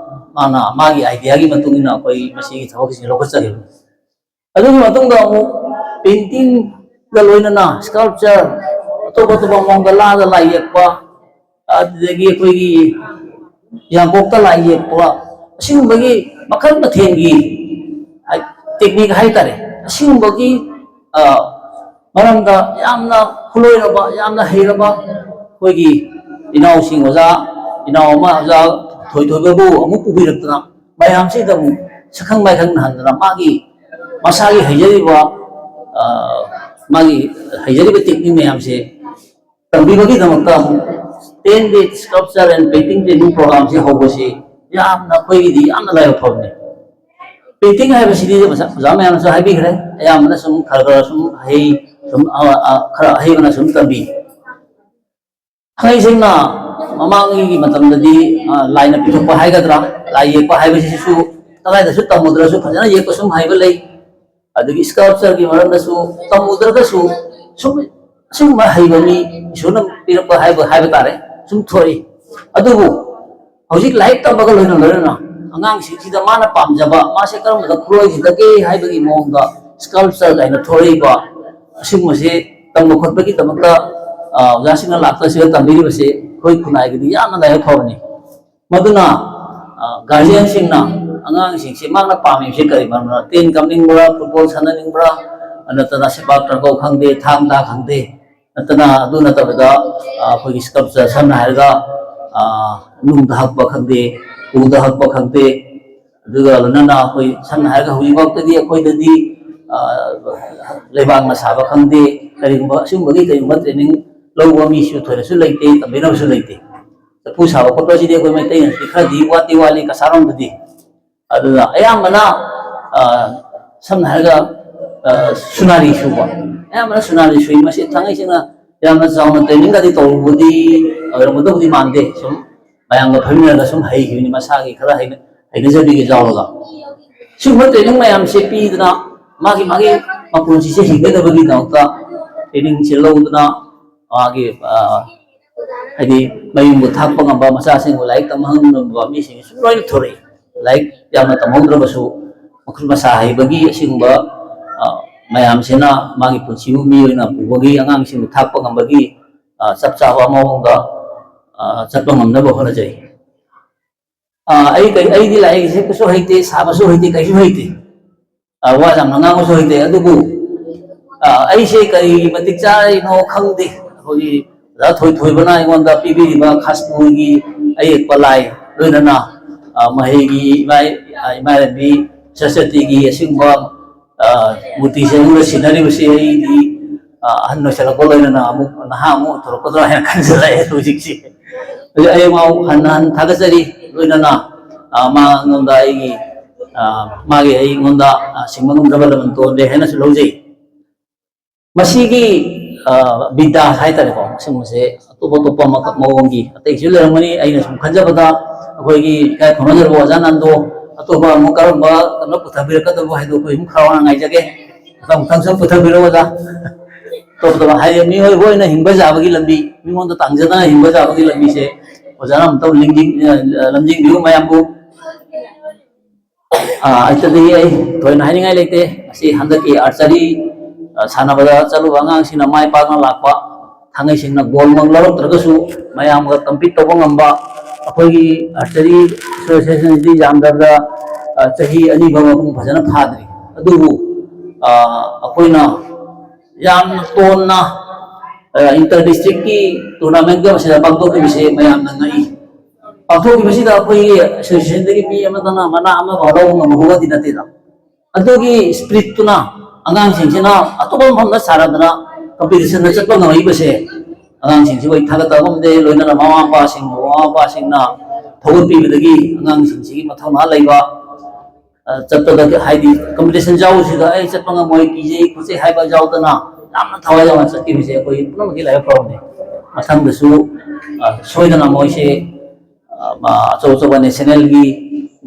ꯃꯥꯅ ꯃꯥꯒꯤ ꯑꯥꯏꯗꯤꯌꯥꯒꯤ ꯃꯇꯨꯡ ꯏꯟꯅ ꯑꯩꯈꯣꯏ ꯃꯁꯤꯒꯤ ꯊꯕꯛꯁꯤꯡꯁꯦ ꯂꯧꯈꯠꯆꯈꯤꯕꯅꯤ꯫ ꯑꯗꯨꯒꯤ ꯃꯇꯨꯡꯗ ꯑꯃꯨꯛ ꯄꯦꯟꯇꯤꯡꯒ ꯂꯣꯏꯅꯅ ꯁ꯭ꯀꯜꯞꯆꯔ, ꯑꯇꯣꯞ ꯑꯇꯣꯞꯄ ꯃꯑꯣꯡꯗ ꯂꯥꯗ ꯂꯥꯏ ꯌꯦꯛꯄ, ꯑꯗꯨꯗꯒꯤ ꯑꯩꯈꯣꯏꯒꯤ ꯌꯥꯡꯀꯣꯛꯇ ꯂꯥꯏ ꯌꯦꯛꯄ, ꯑꯁꯤꯒꯨꯝꯕꯒꯤ ꯃꯈꯜ ꯃꯊꯦꯜꯒꯤ ꯇꯦꯛꯅꯤꯛ ꯍꯥꯏꯇꯥꯔꯦ, ꯑꯁꯤꯒꯨꯝꯕꯒꯤ ꯃꯔꯝꯗ ꯌꯥꯝꯅ ꯈꯨꯂꯣꯏꯔꯕ, ꯌꯥꯝꯅ ꯍꯩꯔꯕ ꯑꯩꯈꯣꯏꯒꯤ ꯏꯅꯥꯎꯁꯤꯡ, ꯑꯣꯖꯥ, ꯏꯅꯥꯎ ꯑꯃ ꯑꯣꯖꯥ ꯊꯣꯏꯊꯣꯏꯕꯕꯨ ꯑꯃꯨꯛ ꯄꯨꯕꯤꯔꯛꯇꯅ, ꯃꯌꯥꯝꯁꯤꯗ ꯑꯃꯨꯛ ꯁꯛꯈꯪ ꯃꯥꯏꯈꯪ ꯅꯍꯟꯗꯅ, ꯃꯥꯒꯤ ꯃꯁꯥꯒꯤ ꯍꯩꯖꯔꯤꯕ, ꯃꯥꯒꯤ ꯍꯩꯖꯔꯤꯕ ꯇꯦꯛꯅꯤꯛ ꯃꯌꯥꯝꯁꯦ ꯇꯝꯕꯤꯕꯒꯤꯗꯃꯛꯇ ꯑꯃꯨꯛ ten day sculpture and painting training program ꯁꯤ ꯍꯧꯕꯁꯤ ꯌꯥꯝꯅ ꯑꯩꯈꯣꯏꯒꯤꯗꯤ ꯌꯥꯝꯅ ꯂꯥꯏꯕꯛ ꯐꯕꯅꯤ꯫ ꯄꯦꯟꯇꯤꯡ ꯍꯥꯏꯕꯁꯤꯗꯤ ꯑꯣꯖꯥ, ꯑꯣꯖꯥ ꯃꯌꯥꯝꯅꯁꯨ ꯍꯥꯏꯕꯤꯈ꯭ꯔꯦ, ꯑꯌꯥꯝꯕꯅ ꯁꯨꯝ ꯈꯔ ꯈꯔ ꯁꯨꯝ ꯍꯩ, ꯁꯨꯝ ꯈꯔ ꯑꯍꯩꯕꯅ ꯁꯨꯝ ꯇꯝꯕꯤ꯫ ꯈꯪꯍꯩꯁꯤꯡꯅ ꯃꯃꯥꯡꯒꯤ ꯃꯇꯝꯗꯗꯤ ꯂꯥꯏꯅ ꯄꯤꯊꯣꯛꯄ ꯍꯥꯏꯒꯗ꯭ꯔꯥ, ꯂꯥꯏ ꯌꯦꯛꯄ ꯍꯥꯏꯕꯁꯤꯁꯨ ꯀꯗꯥꯏꯗꯁꯨ ꯇꯝꯃꯨꯗ꯭ꯔꯁꯨ ꯐꯖꯅ ꯌꯦꯛꯄ ꯁꯨꯝ ꯍꯩꯕ ꯂꯩ꯫ ꯑꯗꯒꯤ ꯁ꯭ꯀꯜꯞꯆꯔꯒꯤ ꯃꯔꯝꯗꯁꯨ ꯇꯝꯃꯨꯗ꯭ꯔꯒꯁꯨ ꯁꯨꯝ ꯑꯁꯤꯒꯨꯝꯕ ꯍꯩꯕ ꯃꯤ, ꯏꯁꯣꯔꯅ ꯄꯤꯔꯛꯄ ꯍꯥꯏꯕ, ꯍꯥꯏꯕ ꯇꯥꯔꯦ, ꯁꯨꯝ ꯊꯣꯛꯏ꯫ ꯑꯗꯨꯕꯨ ꯍꯧꯖꯤꯛ ꯂꯥꯏꯔꯤꯛ ꯇꯝꯕꯒ ꯂꯣꯏꯅ ꯂꯣꯏꯅꯅ ꯑꯉꯥꯡꯁꯤꯡꯁꯤꯗ ꯃꯥꯅ ꯄꯥꯝꯖꯕ, ꯃꯥꯁꯦ ꯀꯔꯝꯕꯗ ꯈꯨꯂꯣꯏꯈꯤꯗꯒꯦ ꯍꯥꯏꯕꯒꯤ ꯃꯑꯣꯡꯗ ꯁ꯭ꯀꯜꯞꯆꯔ ꯀꯥꯏꯅ ꯊꯣꯛꯂꯛꯏꯕ, ꯑꯁꯤꯒꯨꯝꯕꯁꯤ ꯇꯝꯕ ꯈꯣꯠꯄꯒꯤꯗꯃꯛꯇ ꯑꯣꯖꯥꯁꯤꯡꯅ ꯂꯥꯛꯇꯅ ꯁꯤꯗ ꯇꯝꯕꯤꯔꯤꯕꯁꯦ ꯑꯩꯈꯣꯏ ꯈꯨꯟꯅꯥꯏꯒꯤꯗꯤ ꯌꯥꯝꯅ ꯂꯥꯏꯕꯛ ꯐꯕꯅꯤ꯫ ꯃꯗꯨꯅ ꯒꯥꯔꯖꯤꯌꯟꯁꯤꯡꯅ ꯑꯉꯥꯡꯁꯤꯡꯁꯤ ꯃꯥꯅ ꯄꯥꯝꯃꯤꯕꯁꯤ ꯀꯔꯤ ꯃꯔꯝꯅꯣ? ꯇꯦꯟ ꯀꯥꯞꯅꯤꯡꯕ꯭ꯔꯥ, ꯐꯨꯠꯕꯣꯜ ꯁꯥꯟꯅꯅꯤꯡꯕ꯭ꯔꯥ, ꯅꯠꯇꯅ ꯁꯦꯄꯥꯛ ꯇꯥꯀ꯭ꯔꯧ ꯈꯪꯗꯦ, ꯊꯥꯡ ꯇꯥ ꯈꯪꯗꯦ, ꯅꯠꯇꯅ ꯑꯗꯨ ꯅꯠꯇꯕꯗ ꯑꯩꯈꯣꯏꯒꯤ ꯁ꯭ꯀꯜꯞꯆꯔ, ꯁꯝꯅ ꯍꯥꯏꯔꯒ ꯅꯨꯡꯗ ꯍꯛꯄ ꯈꯪꯗꯦ, ꯎꯗ ꯍꯛꯄ ꯈꯪꯗꯦ, ꯑꯗꯨꯒ ꯂꯣꯏꯅꯅ ꯑꯩꯈꯣꯏ ꯁꯝꯅ ꯍꯥꯏꯔꯒ ꯍꯧꯖꯤꯛꯐꯥꯎꯗꯗꯤ ꯑꯩꯈꯣꯏꯗꯗꯤ ꯂꯩꯕꯥꯛꯅ ꯁꯥꯕ ꯈꯪꯗꯦ, ꯀꯔꯤꯒꯨꯝꯕ ꯑꯁꯤꯒꯨꯝꯕꯒꯤ ꯀꯔꯤꯒꯨꯝꯕ ꯇ꯭ꯔꯦꯅꯤꯡ ꯂꯧꯕ ꯃꯤꯁꯨ ꯊꯣꯏꯅꯁꯨ ꯂꯩꯇꯦ, ꯇꯝꯕꯤꯅꯕꯁꯨ ꯂꯩꯇꯦ꯫ ꯆꯐꯨ ꯁꯥꯕ ꯈꯣꯠꯄꯁꯤꯗꯤ ꯑꯩꯈꯣꯏ ꯃꯩꯇꯩꯅꯗꯤ ꯈꯔꯗꯤ ꯋꯥꯠꯇꯤ ꯋꯥꯠꯂꯤ ꯀꯁꯥꯔꯣꯝꯗꯗꯤ꯫ ꯑꯗꯨꯅ ꯑꯌꯥꯝꯕꯅ ꯁꯝꯅ ꯍꯥꯏꯔꯒ ꯁꯨꯅꯥꯔꯤ ꯁꯨꯕ, ꯑꯌꯥꯝꯕꯅ ꯁꯨꯅꯥꯔꯤ ꯁꯨꯏ꯫ ꯃꯁꯤ ꯊꯥꯡꯉꯩꯁꯤꯡꯅ ꯌꯥꯝꯅ ꯆꯥꯎꯅ ꯇ꯭ꯔꯦꯅꯤꯡꯒꯗꯤ ꯇꯧꯔꯨꯕꯗꯤ ꯑꯣꯏꯔꯝꯒꯗꯕꯨꯗꯤ ꯃꯥꯟꯗꯦ꯫ ꯁꯨꯝ ꯃꯌꯥꯝꯒ ꯐꯝꯃꯤꯟꯅꯔꯒ ꯁꯨꯝ ꯍꯩꯈꯤꯕꯅꯤ, ꯃꯁꯥꯒꯤ ꯈꯔ ꯍꯩꯅꯖꯕꯤꯒ ꯌꯥꯎꯔꯒ꯫ ꯁꯤꯒꯨꯝꯕ ꯇ꯭ꯔꯦꯅꯤꯡ ꯃꯌꯥꯝꯁꯦ ꯄꯤꯗꯅ ꯃꯥꯒꯤ ꯃꯥꯒꯤ ꯃꯄꯨꯟꯁꯤꯁꯦ ꯍꯤꯡꯒꯗꯕꯒꯤꯗꯃꯛꯇ ꯇ꯭ꯔꯦꯅꯤꯡꯁꯦ ꯂꯧꯗꯅ ꯃꯥꯒꯤ ꯍꯥꯏꯗꯤ ꯃꯌꯨꯝꯕꯨ ꯊꯥꯛꯄ ꯉꯝꯕ, ꯃꯆꯥꯁꯤꯡꯕꯨ ꯂꯥꯏꯔꯤꯛ ꯇꯝꯍꯟꯕ ꯉꯝꯕ ꯃꯤꯁꯤꯡꯁꯨ ꯂꯣꯏꯅ ꯊꯣꯔꯛꯏ꯫ ꯂꯥꯏꯔꯤꯛ ꯌꯥꯝꯅ ꯇꯝꯍꯧꯗ꯭ꯔꯕꯁꯨ ꯃꯈꯨꯠ ꯃꯁꯥ ꯍꯩꯕꯒꯤ ꯑꯁꯤꯒꯨꯝꯕ ꯃꯌꯥꯝꯁꯤꯅ ꯃꯥꯒꯤ ꯄꯨꯟꯁꯤꯕꯨ ꯃꯤ ꯑꯣꯏꯅ ꯄꯨꯕꯒꯤ, ꯑꯉꯥꯡꯁꯤꯡꯕꯨ ꯊꯥꯛꯄ ꯉꯝꯕꯒꯤ ꯆꯞ ꯆꯥꯕ ꯃꯑꯣꯡꯗ ꯆꯠꯄ ꯉꯝꯅꯕ ꯍꯣꯠꯅꯖꯩ꯫ ꯑꯩ ꯀꯩ, ꯑꯩꯗꯤ ꯂꯥꯏꯔꯤꯛ ꯌꯦꯛꯄꯁꯨ ꯍꯩꯇꯦ, ꯁꯥꯕꯁꯨ ꯍꯩꯇꯦ, ꯀꯩꯁꯨ ꯍꯩꯇꯦ꯫ ꯑ, ꯋꯥ ꯌꯥꯝꯅ ꯉꯥꯡꯕꯁꯨ ꯍꯩꯇꯦ, ꯑꯗꯨꯕꯨ, ꯑ, ꯑꯩꯁꯦ ꯀꯔꯤ ꯃꯇꯤꯛ ꯆꯥꯔꯤꯅꯣ ꯈꯪꯗꯦ꯫ ꯑꯩꯈꯣꯏꯒꯤ ꯑꯣꯖꯥ ꯊꯣꯏꯊꯣꯏꯕꯅ ꯑꯩꯉꯣꯟꯗ ꯄꯤꯕꯤꯔꯤꯕ ꯈꯥꯁꯄꯨꯔꯒꯤ ꯑꯌꯦꯛꯄ ꯂꯥꯏ, ꯂꯣꯏꯅꯅ, ꯑ, ꯃꯍꯩꯒꯤ ꯏꯃꯥ, ꯑ, ꯏꯃꯥ ꯏꯕꯦꯟꯕꯤ ꯁꯔꯁꯋꯇꯤꯒꯤ ꯑꯁꯤꯒꯨꯝꯕ, ꯑ, ꯃꯨꯔꯇꯤꯁꯦ ꯑꯩꯉꯣꯟꯗ ꯁꯤꯟꯅꯔꯤꯕꯁꯤ ꯑꯩꯗꯤ, ꯑ, ꯑꯍꯟ ꯑꯣꯏꯁꯜꯂꯛꯄ ꯂꯣꯏꯅꯅ ꯑꯃꯨꯛ ꯅꯍꯥ ꯑꯃꯨꯛ ꯑꯣꯏꯊꯣꯔꯛꯀꯗ꯭ꯔꯥ ꯍꯥꯏꯅ ꯈꯟꯖꯜꯂꯛꯑꯦ ꯍꯧꯖꯤꯛꯁꯦ꯫ ꯑꯗꯨ ꯑꯩ ꯃꯥꯕꯨ ꯍꯟꯅ ꯍꯟꯅ ꯊꯥꯒꯠꯆꯔꯤ, ꯂꯣꯏꯅꯅ, ꯑ, ꯃꯥꯉꯣꯟꯗ ꯑꯩꯒꯤ, ꯑ, ꯃꯥꯒꯤ ꯑꯩꯉꯣꯟꯗ, ꯑ, ꯁꯤꯡꯕ ꯉꯝꯗ꯭ꯔꯕ ꯂꯃꯟ ꯇꯣꯟꯗꯦ ꯍꯥꯏꯅꯁꯨ ꯂꯧꯖꯩ꯫ ꯃꯁꯤꯒꯤ, ꯑ, ꯕꯤꯗ꯭ꯌꯥ ꯍꯥꯏꯇꯥꯔꯦꯀꯣ, ꯃꯁꯤꯒꯨꯝꯕꯁꯦ ꯑꯇꯣꯞ ꯑꯇꯣꯞꯄ ꯃꯈꯜ ꯃꯑꯣꯡꯒꯤ ꯑꯇꯩꯁꯨ ꯂꯩꯔꯝꯒꯅꯤ꯫ ꯑꯩꯅ ꯁꯨꯝ ꯈꯟꯖꯕꯗ, ꯑꯩꯈꯣꯏꯒꯤ ꯏꯀꯥꯏ ꯈꯨꯝꯅꯖꯔꯕ ꯑꯣꯖꯥ ꯅꯟꯗꯣ, ꯑꯇꯣꯞꯄ ꯑꯃꯨꯛ ꯀꯔꯝꯕ ꯀꯩꯅꯣ ꯄꯨꯊꯕꯤꯔꯛꯀꯗꯕ ꯍꯥꯏꯗꯣ ꯑꯩꯈꯣꯏ ꯑꯗꯨꯝ ꯈꯔ ꯋꯥꯅ ꯉꯥꯏꯖꯒꯦ꯫ ꯃꯊꯪ ꯃꯊꯪ ꯁꯨꯝ ꯄꯨꯊꯕꯤꯔꯛꯑꯣ ꯑꯣꯖꯥ꯫ ꯑꯇꯣꯞ ꯑꯇꯣꯞꯄ ꯍꯥꯏꯗꯤ ꯃꯤꯑꯣꯏꯕ ꯑꯣꯏꯅ ꯍꯤꯡꯕ ꯌꯥꯕꯒꯤ ꯂꯝꯕꯤ, ꯃꯤꯉꯣꯟꯗ ꯇꯥꯡꯖꯗꯅ ꯍꯤꯡꯕ ꯌꯥꯕꯒꯤ ꯂꯝꯕꯤꯁꯦ ꯑꯣꯖꯥꯅ ꯑꯃꯨꯛꯇꯪ ꯂꯤꯡꯖꯤꯡ-, ꯑ, ꯂꯝꯖꯤꯡꯕꯤꯌꯨ ꯃꯌꯥꯝꯕꯨ꯫ ꯑ, ꯑꯗꯨꯗꯒꯤ ꯑꯩ ꯊꯣꯏꯅ ꯍꯥꯏꯅꯤꯡꯉꯥꯏ ꯂꯩꯇꯦ꯫ ꯑꯁꯤ ꯍꯟꯗꯛꯀꯤ archery, ꯑ, ꯁꯥꯟꯅꯕꯗ ꯆꯠꯂꯨꯕ ꯑꯉꯥꯡꯁꯤꯡꯅ ꯃꯥꯏ ꯄꯥꯛꯅ ꯂꯥꯛꯄ, ꯊꯥꯡꯉꯩꯁꯦꯡꯅ gold ꯃꯛ ꯂꯧꯔꯛꯇ꯭ꯔꯒꯁꯨ ꯃꯌꯥꯝꯒ compete ꯇꯧꯕ ꯉꯝꯕ, ꯑꯩꯈꯣꯏꯒꯤ archery association ꯁꯤꯗꯤ ꯌꯥꯝꯗ꯭ꯔꯕꯗ, ꯑ, ꯆꯍꯤ ꯑꯅꯤ ꯐꯥꯎꯕ ꯃꯄꯨꯡ ꯐꯖꯅ ꯐꯥꯗ꯭ꯔꯤ꯫ ꯑꯗꯨꯕꯨ, ꯑ, ꯑꯩꯈꯣꯏꯅ ꯌꯥꯝꯅ ꯇꯣꯟꯅ, ꯑ, inter district ꯀꯤ tournament ꯀ ꯃꯁꯤꯗ ꯄꯥꯡꯊꯣꯛꯈꯤꯕꯁꯦ ꯃꯌꯥꯝꯅ ꯉꯛꯏ꯫ ꯄꯥꯡꯊꯣꯛꯈꯤꯕꯁꯤꯗ ꯑꯩꯈꯣꯏꯒꯤ association ꯗꯒꯤ ꯃꯤ ꯑꯃꯗꯅ ꯃꯅꯥ ꯑꯃ ꯐꯥꯎ ꯂꯧꯕ ꯉꯝꯍꯧꯕꯗꯤ ꯅꯠꯇꯦꯗ꯫ ꯑꯗꯨꯒꯤ spirit ꯇꯨꯅ ꯑꯉꯥꯡꯁꯤꯡꯁꯤꯅ ꯑꯇꯣꯞꯄ ꯃꯐꯝꯗ ꯁꯥꯟꯅꯗꯅ competition ꯗ ꯆꯠꯄ ꯉꯝꯃꯛꯏꯕꯁꯦ ꯑꯉꯥꯡꯁꯤꯡꯁꯤꯕꯨ ꯑꯩ ꯊꯥꯒꯠꯇꯕ ꯉꯝꯗꯦ꯫ ꯂꯣꯏꯅꯅ ꯃꯃꯥ ꯃꯄꯥꯁꯤꯡ, ꯃꯃꯥ ꯃꯄꯥꯁꯤꯡꯅ ꯊꯧꯒꯠꯄꯤꯕꯗꯒꯤ ꯑꯉꯥꯡꯁꯤꯡꯁꯤꯒꯤ ꯃꯊꯧꯅꯥ ꯂꯩꯕ, ꯑ, ꯆꯠꯄꯗ ꯍꯥꯏꯗꯤ competition ꯌꯥꯎꯕꯁꯤꯗ ꯑꯩ ꯆꯠꯄ ꯉꯝꯃꯣꯏ, ꯀꯤꯖꯩ ꯈꯣꯠꯆꯩ ꯍꯥꯏꯕ ꯌꯥꯎꯗꯅ ꯌꯥꯝꯅ ꯊꯋꯥꯏ ꯌꯥꯎꯅ ꯆꯠꯈꯤꯕꯁꯦ ꯑꯩꯈꯣꯏ ꯄꯨꯝꯅꯃꯛꯀꯤ ꯂꯥꯏꯕꯛ ꯐꯕꯅꯤ꯫ ꯃꯊꯪꯗꯁꯨ, ꯑ, ꯁꯣꯏꯗꯅ ꯃꯣꯏꯁꯦ, ꯑ, ꯑꯆꯧ ꯑꯆꯧꯕ national ꯒꯤ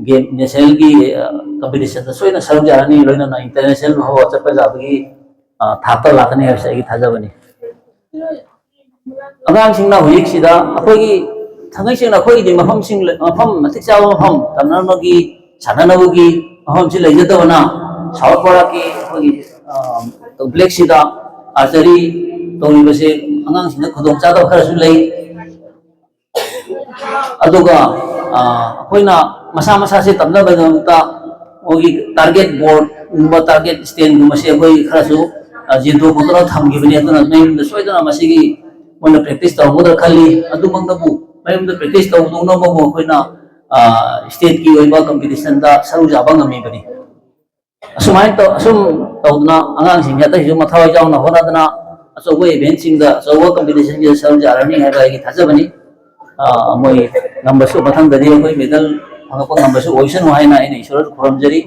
game, national ꯒꯤ, ꯑ, competition ꯗ ꯁꯣꯏꯗꯅ ꯁꯔꯨꯛ ꯌꯥꯔꯅꯤ, ꯂꯣꯏꯅꯅ international ꯐꯥꯎꯕ ꯆꯠꯄ ꯌꯥꯕꯒꯤ, ꯑ, ꯊꯥꯛꯇ ꯂꯥꯛꯀꯅꯤ ꯍꯥꯏꯕꯁꯦ ꯑꯩꯒꯤ ꯊꯥꯖꯕꯅꯤ꯫ ꯑꯉꯥꯡꯁꯤꯡꯅ ꯍꯧꯖꯤꯛꯁꯤꯗ ꯑꯩꯈꯣꯏꯒꯤ, ꯊꯥꯡꯉꯩ ꯁꯦꯡꯅ ꯑꯩꯈꯣꯏꯒꯤꯗꯤ ꯃꯐꯝꯁꯤꯡ, ꯃꯐꯝ ꯃꯇꯤꯛ ꯆꯥꯕ ꯃꯐꯝ ꯇꯝꯅꯅꯕꯒꯤ, ꯁꯥꯟꯅꯅꯕꯒꯤ ꯃꯐꯝꯁꯤ ꯂꯩꯖꯗꯕꯅ ꯁꯥꯎꯠ ꯕꯔꯥꯛꯀꯤ ꯑꯩꯈꯣꯏꯒꯤ, ꯑ, complex ꯁꯤꯗ archery ꯇꯧꯔꯤꯕꯁꯦ ꯑꯉꯥꯡꯁꯤꯡꯗ ꯈꯨꯗꯣꯡꯆꯥꯗꯕ ꯈꯔꯁꯨ ꯂꯩ꯫ ꯑꯗꯨꯒ, ꯑ, ꯑꯩꯈꯣꯏꯅ ꯃꯁꯥ ꯃꯁꯥꯁꯦ ꯇꯝꯅꯕꯒꯤꯗꯃꯛꯇ ꯑꯩꯈꯣꯏꯒꯤ ꯇꯥꯔꯒꯦꯠ ꯕꯣꯔꯗꯒꯨꯝꯕ ꯇꯥꯔꯒꯦꯠ ꯁ꯭ꯇꯦꯟꯒꯨꯝꯕꯁꯦ ꯑꯩꯈꯣꯏ ꯈꯔꯁꯨ ꯌꯦꯟꯊꯣꯛ ꯈꯣꯠꯇꯣꯛꯅ ꯊꯝꯈꯤꯕꯅꯤ꯫ ꯑꯗꯨꯅ ꯃꯌꯨꯝꯗ ꯁꯣꯏꯗꯅ ꯃꯁꯤꯒꯤ ꯃꯣꯏꯅ ꯄ꯭ꯔꯦꯛꯇꯤꯁ ꯇꯧꯔꯝꯒꯗ꯭ꯔꯥ ꯈꯜꯂꯤ꯫ ꯑꯗꯨꯃꯛꯇꯕꯨ ꯃꯌꯨꯝꯗ ꯄ꯭ꯔꯦꯛꯇꯤꯁ ꯇꯧꯗꯧꯅꯕꯕꯨ ꯑꯩꯈꯣꯏꯅ ꯁ꯭ꯇꯦꯠꯀꯤ ꯑꯣꯏꯕ ꯀꯝꯄꯤꯇꯤꯁꯟꯗ ꯁꯔꯨꯛ ꯌꯥꯕ ꯉꯝꯃꯤꯕꯅꯤ꯫ ꯑꯁꯨꯃꯥꯏꯅ ꯇꯧ ꯑꯁꯨꯝ ꯇꯧꯗꯅ ꯑꯉꯥꯡꯁꯤꯡꯁꯦ ꯑꯇꯩꯁꯨ ꯃꯊꯋꯥꯏ ꯌꯥꯎꯅ ꯍꯣꯠꯅꯗꯅ ꯑꯆꯧꯕ ꯏꯚꯦꯟꯁꯤꯡꯗ, ꯑꯆꯧꯕ ꯀꯝꯄꯤꯇꯤꯁꯟꯁꯤꯗ ꯁꯔꯨꯛ ꯌꯥꯔꯅꯤ ꯍꯥꯏꯕ ꯑꯩꯒꯤ ꯊꯥꯖꯕꯅꯤ꯫ ꯃꯣꯏ ꯉꯝꯕꯁꯨ, ꯃꯊꯪꯗꯗꯤ ꯑꯩꯈꯣꯏ ꯃꯦꯗꯜ ꯐꯪꯉꯛꯄ ꯉꯝꯕꯁꯨ ꯑꯣꯏꯁꯅꯨ ꯍꯥꯏꯅ ꯑꯩꯅ ꯏꯁꯣꯔꯗ ꯈꯨꯔꯨꯝꯖꯔꯤ꯫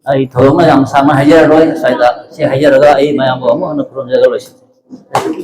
ꯑꯩ ꯊꯣꯏꯗꯣꯛꯅ ꯌꯥꯝ ꯁꯥꯡꯅ ꯍꯥꯏꯖꯔꯔꯣꯏ꯫ ꯁ꯭ꯋꯥꯏꯗ ꯁꯤ ꯍꯥꯏꯖꯔꯒ ꯑꯩ ꯃꯌꯥꯝꯕꯨ ꯑꯃꯨꯛ ꯍꯟꯅ ꯈꯨꯔꯨꯝꯖꯔꯒ ꯂꯣꯏꯁꯤꯟꯖꯔꯤ꯫